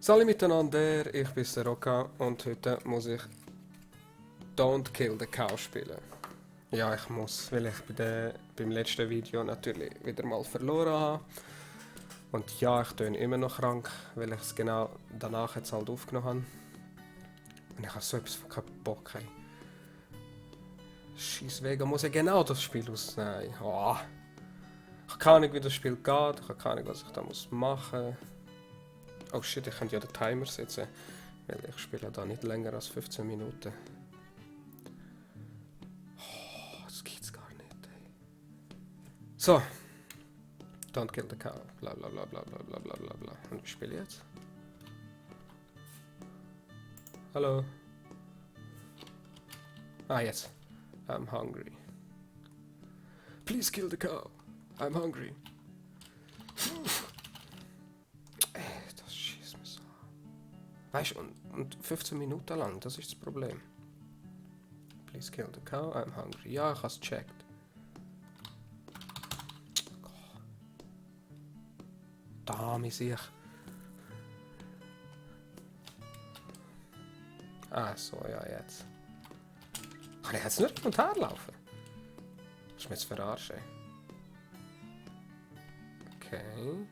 Salut miteinander, ich bin der ROCA und heute muss ich Don't Kill the Cow spielen. Ja, ich muss, weil ich beim letzten Video natürlich wieder mal verloren habe. Und ja, ich töne immer noch krank, weil ich es genau danach jetzt halt aufgenommen habe. Und ich habe so etwas von keinen Bock. Scheiß VEGA muss ja genau das Spiel ausnehmen. Oh. Ich habe keine Ahnung, wie das Spiel geht, ich habe keine Ahnung, was ich da machen muss. Oh shit, ich könnte ja den Timer setzen, weil ich spiele da nicht länger als 15 Minuten. Oh, das geht's gar nicht, ey. So. Don't kill the cow. Bla bla bla bla bla bla bla bla bla. Und ich spiele jetzt. Hallo. Ah, jetzt. I'm hungry. Please kill the cow. I'm hungry. Das schießt mich so. Weißt du, und 15 Minuten lang, das ist das Problem. Please kill the cow, I'm hungry. Ja, ich hab's gecheckt. Da, mich sehe ich. Ah, so, ja, jetzt. Kann ich jetzt nicht hin und her laufen? Das ist mir jetzt verarschen. Okay.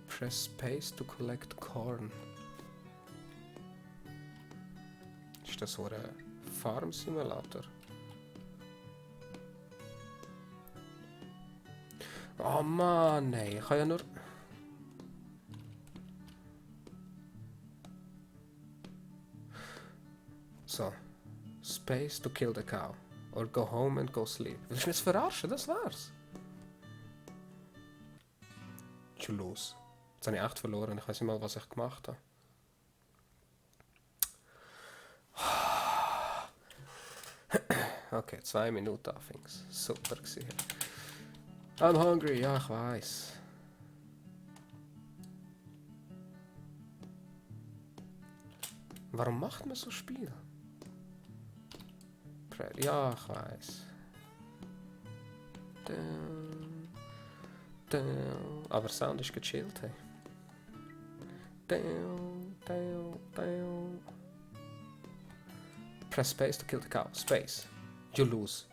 Press space to collect corn. Ist das so ein Farm-Simulator? Oh Mann, nee, ich kann ja nur... So. Space to kill the cow. Or go home and go sleep. Willst du mich jetzt verarschen? Das war's. Schon los. Jetzt habe ich echt verloren. Ich weiß nicht mal, was ich gemacht habe. Okay, 2 Minuten anfing's. Super gewesen. I'm hungry, ja, ich weiß. Warum macht man so Spiel? Ja, ich weiß. Aber Sound ist gechillt, hey. Press space to kill the cow. Space. You lose.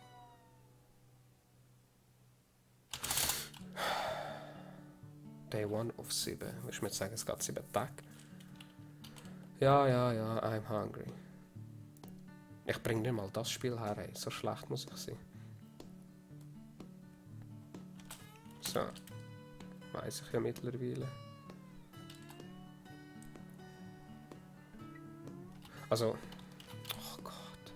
Day 1 of 7. Willst du mir jetzt sagen, es geht 7 Tage? Ja, I'm hungry. Ich bringe nicht mal das Spiel her, ey. So schlecht muss ich sein. So. Weiss ich ja mittlerweile. Also. Oh Gott.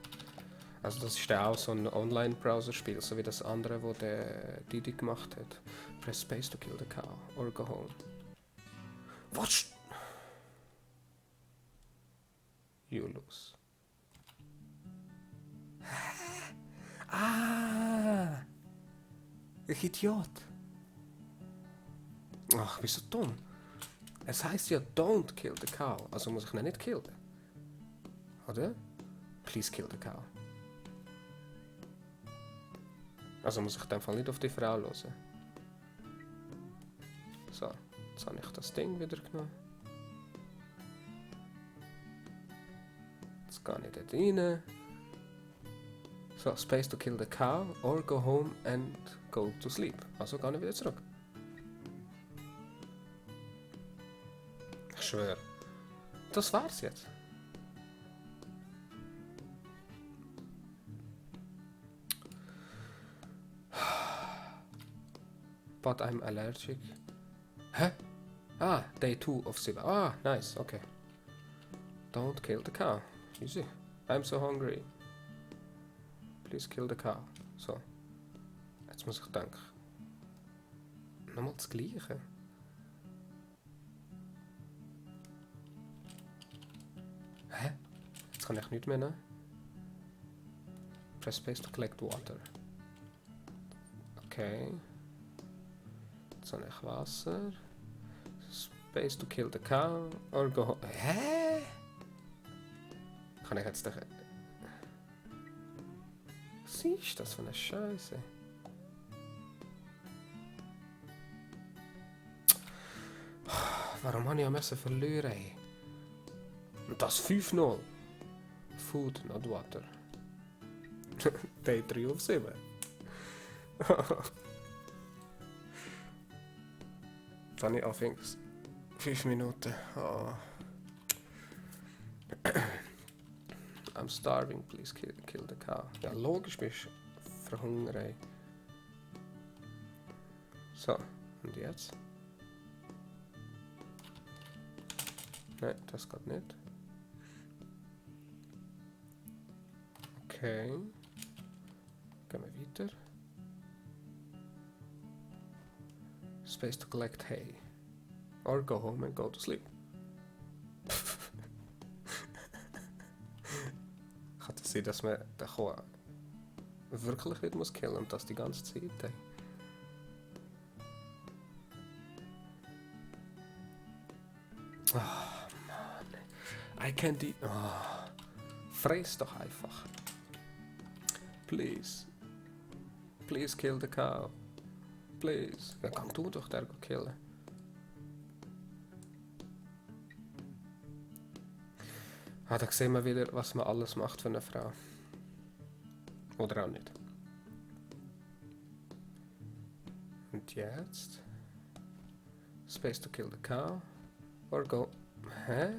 Also das ist ja auch so ein Online-Browser-Spiel, so wie das andere, wo der Didi gemacht hat. Press space to kill the cow or go home. What? You lose. Ah! Ich Idiot. Ach, ich bin so dumm. Es heißt ja don't kill the cow, also muss ich ihn nicht killen. Oder? Please kill the cow. Also muss ich in dem Fall nicht auf die Frau hören. So, jetzt habe ich das Ding wieder genommen. Jetzt gehe ich dort rein. So, space to kill the cow or go home and go to sleep. Also gehe ich wieder zurück. Ich schwöre. Das war's jetzt. But I'm allergic. Hä? Ah, day 2 of 7. Ah, nice, okay. Don't kill the cow. Easy. I'm so hungry. Please kill the cow. So. Jetzt muss ich denken. Nochmal das Gleiche. Hä? Jetzt kann ich nichts mehr nehmen. Press space to collect water. Okay. Jetzt habe ich Wasser. Space to kill the cow or go home. Hä? Kann ich jetzt doch... Was ist das für eine Scheiße? warum habe ich müssen verlieren? Ey? Und das 5-0. Food, not water. Day 3 auf 7. Dann ich anfängst 5 Minuten. Oh. I'm starving, please kill the cow. Ja, logisch bist du verhungert. So, und jetzt? Nein, das geht nicht. Okay. Gehen wir weiter. Space to collect hay. Or go home and go to sleep. Kann es sein, dass man den Kuh wirklich nicht muss killen und das die ganze Zeit? Ey. Oh Mann. I can't eat. Oh. Fress doch einfach. Please. Please kill the cow. Please. Ja, kann du doch der killen. Ah, da sehen wir wieder, was man alles macht für eine Frau. Oder auch nicht. Und jetzt? Space to kill the cow. Or go. Hä?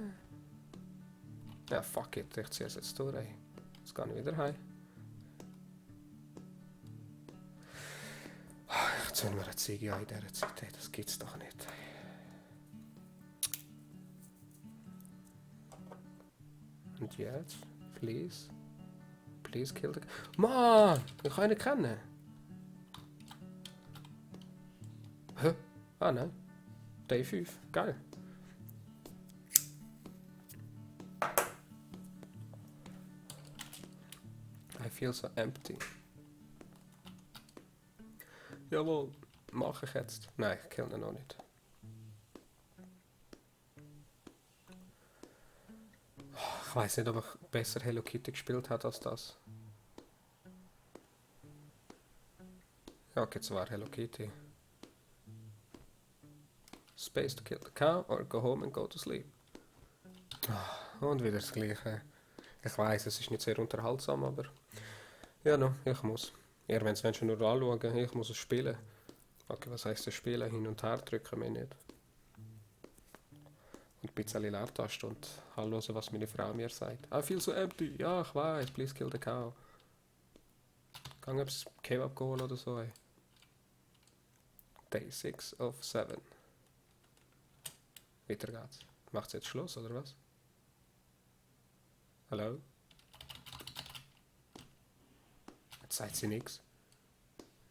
Ja, fuck it. Ich ziehe es jetzt durch. Ey. Jetzt gehe ich wieder heim. Jetzt wollen wir eine Ziege in dieser Zeit. Ey, das gibt's doch nicht. Und jetzt? Please. Please kill the... Mann! Ich kann ihn nicht kennen. Hä? Ah, nein. Day 5. Geil. I feel so empty. Jawohl. Mache ich jetzt. Nein, ich kill ihn noch nicht. Ich weiß nicht, ob ich besser Hello Kitty gespielt habe als das. Ja, okay, zwar Hello Kitty. Space to kill the cow or go home and go to sleep. Und wieder das Gleiche. Ich weiß, es ist nicht sehr unterhaltsam, aber ja, no, ich muss. Ihr wollt es nur anschauen, ich muss es spielen. Okay, was heisst das Spielen? Hin und her drücken wir nicht. Und ein bisschen Leertaste und hören, was meine Frau mir sagt. I feel so empty. Ja, ich weiß, please kill the cow. Gang etwas Kebab holen oder so. Ey. Day 6 of 7. Weiter geht's. Macht's jetzt Schluss, oder was? Hallo? Jetzt sagt sie nichts.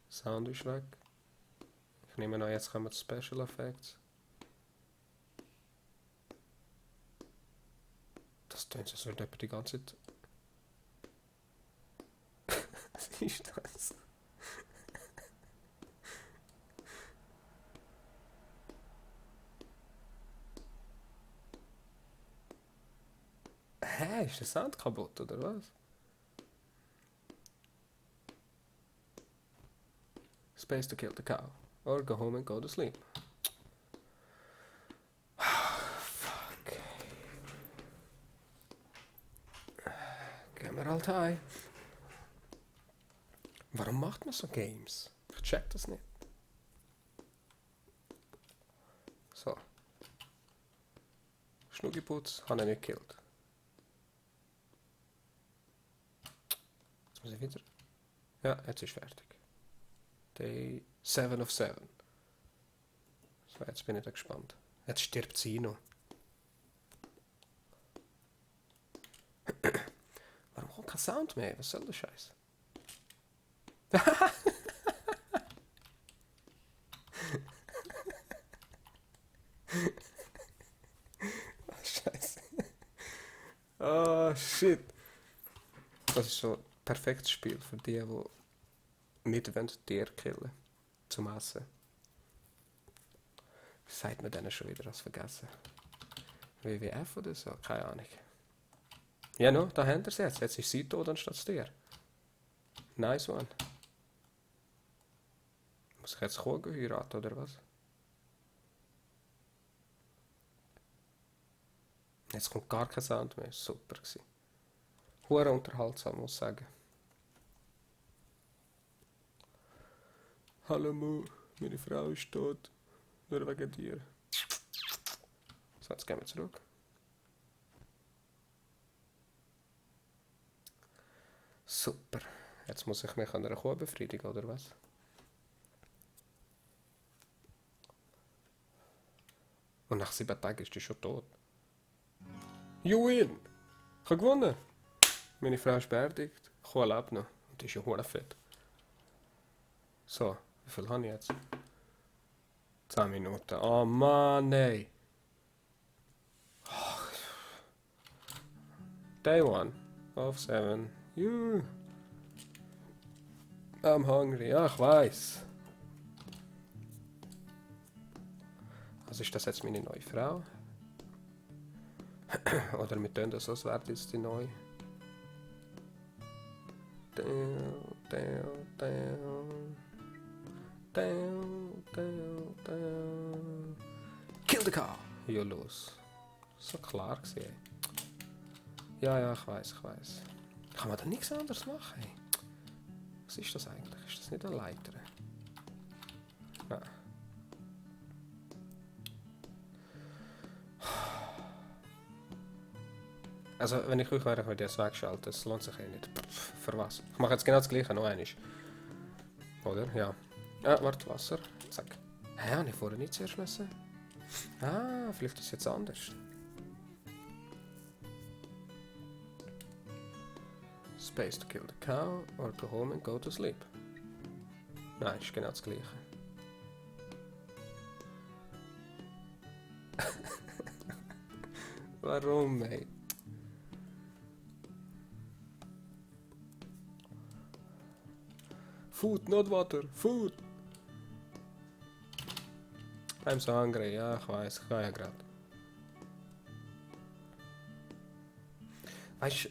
Sound ist weg. Ich nehme an, jetzt kommen die Special Effects. Das tönt so, als würde jemand die ganze Zeit... Was ist das? Hä? Ist der Sound kaputt, oder was? Space to kill the cow. Or go home and go to sleep. Fuck. Gehen wir halt heim. Warum macht man so Games? Ich check das nicht. So. Schnuggiputz, habe ich nicht gekillt. Jetzt muss ich wieder... Ja, jetzt ist fertig. Day 7 of 7. So, jetzt bin ich da gespannt. Jetzt stirbt sie noch. Warum kommt kein Sound mehr? Was soll der Scheiß? Scheiße. Oh, shit. Das ist so ein perfektes Spiel für die nicht Tiere killen zum Essen. Was sagt man denen schon wieder als vergessen? WTF oder so? Keine Ahnung. Ja, no, da haben wir es jetzt. Jetzt ist sie tot anstatt das Tier. Nice one. Muss ich jetzt Kuh heiraten oder was? Jetzt kommt gar kein Sound mehr. Super gewesen. Hure unterhaltsam, muss ich sagen. Hallo Mu, meine Frau ist tot. Nur wegen dir. So, jetzt gehen wir zurück. Super. Jetzt muss ich mich an einer Kuh befriedigen, oder was? Und nach 7 Tagen ist die schon tot. You win! Ich habe gewonnen! Meine Frau ist beerdigt. Die Kuh lebt noch. Und die ist ja hure fett. So, wie viel habe ich jetzt? 10 Minuten. Oh Mann, nein! Day 1 of 7. You. I'm hungry. Ja, ich weiß. Also ist das jetzt meine neue Frau? Oder wir tun das so, als wäre das die neue. Kill the cow! Ja, los. So klar gesehen. Ja, ich weiß. Kann man da nichts anderes machen? Hey? Was ist das eigentlich? Ist das nicht eine Leiter? Nein. Also, wenn ich euch wäre, würde ich das wegschalten. Das lohnt sich eh nicht. Für was? Ich mache jetzt genau das gleiche, noch einmal. Oder? Ja. Ah, warte, Wasser. Zack. Hä, habe ich vorher nicht zuerst müssen? Ah, vielleicht ist es jetzt anders. Space to kill the cow or go home and go to sleep. Nein, ist genau das gleiche. Warum, ey? Food, not water, food! I'm so hungry, ja, ich weiß, ich kann ja gerade. Weißt du,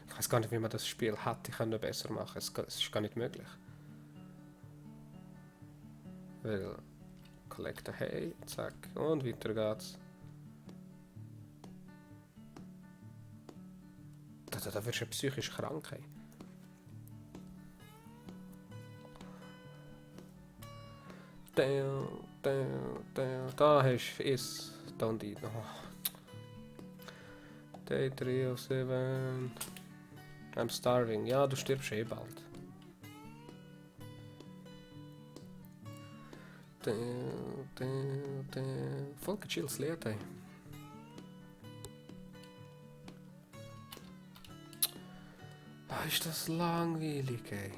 ich weiß gar nicht, wie man das Spiel hätte können besser machen. Es ist gar nicht möglich. Weil, collect a hay, zack, und weiter geht's. Da wirst du ja psychisch krank. Hey. Da hast du es. Don't eat. Oh. Day 3 of 7. I'm starving. Ja, du stirbst eh bald. Voll gechilltes Lied, ey. Ah, ist das langweilig, ey.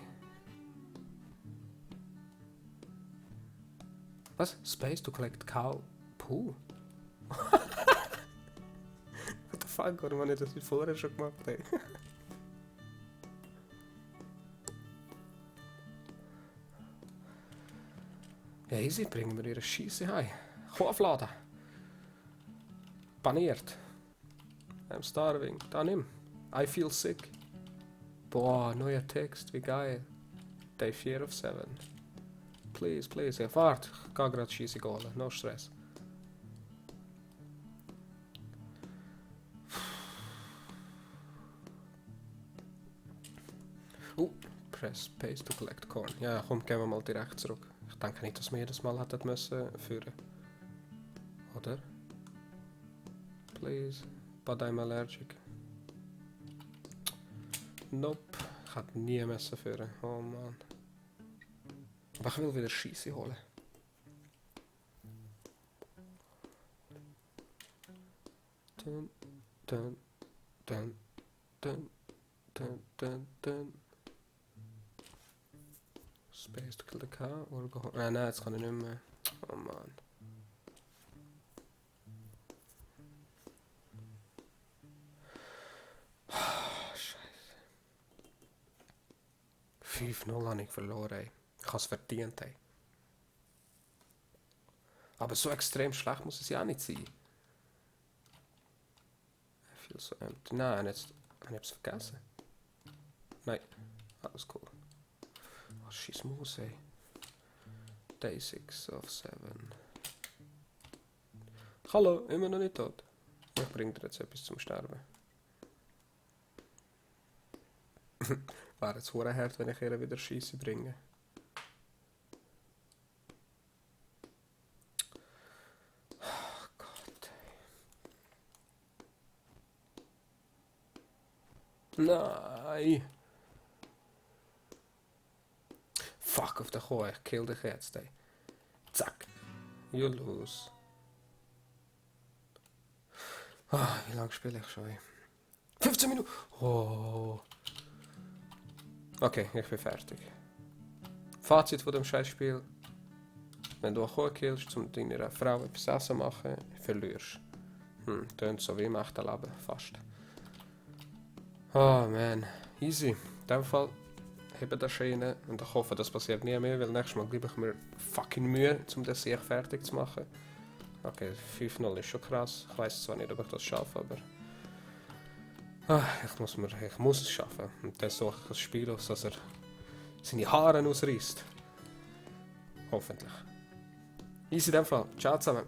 Was? Space to collect cow poo? What the fuck, warum habe ich das nicht vorher schon gemacht, ey? Ja, easy, bringen wir ihre Scheisse heim. Aufladen. Paniert. I'm starving. Da nimm. I feel sick. Boah, neuer Text, wie geil. Day 4 of 7. Please, please. Ja, fahrt. Ich kann gerade Scheisse holen. No Stress. Press space to collect corn. Ja, komm, gehen wir mal direkt zurück. Ich denke nicht, dass wir jedes Mal hätten müssen führen. Oder? Please. But I'm allergic. Nope. Ich hätte nie müssen führen. Oh Mann. Aber ich will wieder Scheisse holen. Dun, dun, dun, dun, dun, dun, dun. Space to kill the cow or go home. Nein, jetzt kann ich nicht mehr. Oh Mann. Scheiße. 5-0 habe ich verloren, ey. Ich habe es verdient, ey. Aber so extrem schlecht muss es ja auch nicht sein. I feel so empty. Nein, jetzt habe ich es vergessen. Nein, alles cool. Oh, scheiß Maus, ey. Day 6 of 7. Hallo, immer noch nicht tot. Ich bringe dir jetzt etwas zum Sterben. Wäre jetzt hure hart, wenn ich ihr wieder Scheisse bringe. Oh Gott. Nein. Fuck auf der Kuh, ich kill dich jetzt, ey. Zack. Ja, los. Wie lange spiele ich schon? 15 Minuten! Oh. Okay, ich bin fertig. Fazit von dem Scheißspiel: Wenn du eine Kuh killst, um deiner Frau etwas Essen zu machen, verlierst. Tönt so wie im echten Leben, fast. Oh man, easy. In dem Fall hebe das Schiene und ich hoffe, das passiert nie mehr, weil nächstes Mal gebe ich mir fucking Mühe, um das sehr fertig zu machen. Okay, 5-0 ist schon krass. Ich weiß zwar nicht, ob ich das schaffe, aber ich muss es schaffen. Und dann suche ich ein Spiel aus, dass er seine Haare ausreißt. Hoffentlich. Easy in dem Fall. Ciao zusammen.